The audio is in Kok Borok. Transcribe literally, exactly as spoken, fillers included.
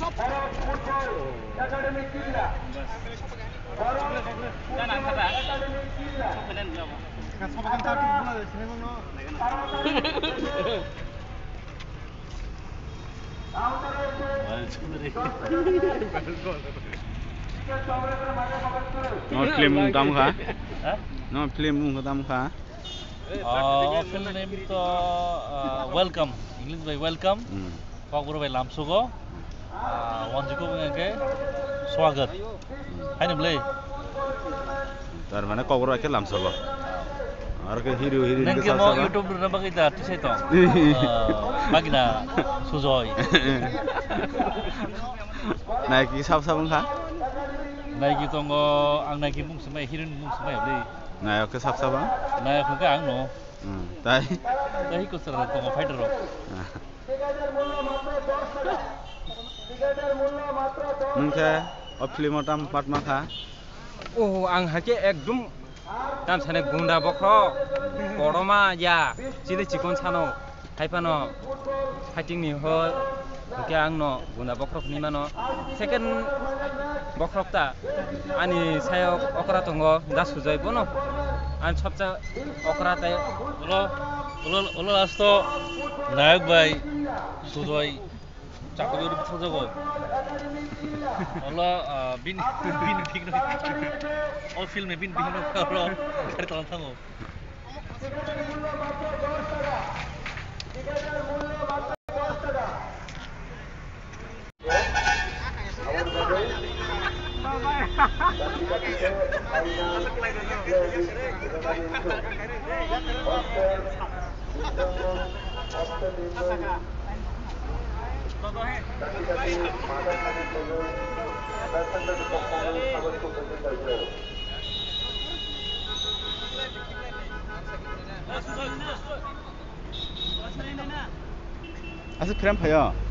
No film mung tam kha? Ha? No film mung tam kha? Ah, o film name to, ah, Welcome. English bai Welcome. Hmm. Kokborok bai lamsogo. Ah, wanjiko wngkha khe Swagat. Hmm. Haino bwlai? Tar mane Kokborok bai khe lamsogo. Aro khe hero heroine nang khe khe mo sab saba? YouTube rwna bagwi da twi sai tong. Ah, bagina Sujoy. Naiki sab sab wngkha? Naiki tongo, ang naiki mung swmai, heroine mung swmai bwlai. Nayok khe sab saba? Nayok hwnkhe ang no. Hmm, tai? Tai hi kwchwrwng tongo fighter rok. Ah. Nwng khe o film o tam part ma kha? Oh, ang hakhe ekdum tam sane gunda bokhorok, kotorma ya, chili chikon sano. Haiphano fighting ni ho hwnkhe ang no gunda bokhorok hinwi mano. Second bokhorok ta ani sayo okra tongo, da Sujoy bono. Ang sobsa okra tei ulo, ulo, ulo last o Nayok bai Sujoy chakri uri bwtharjago. Ulo, ah, bini, bini bihikno, o film ni bini bihikno ulo gari tolong thango. Aswk phrang phaio.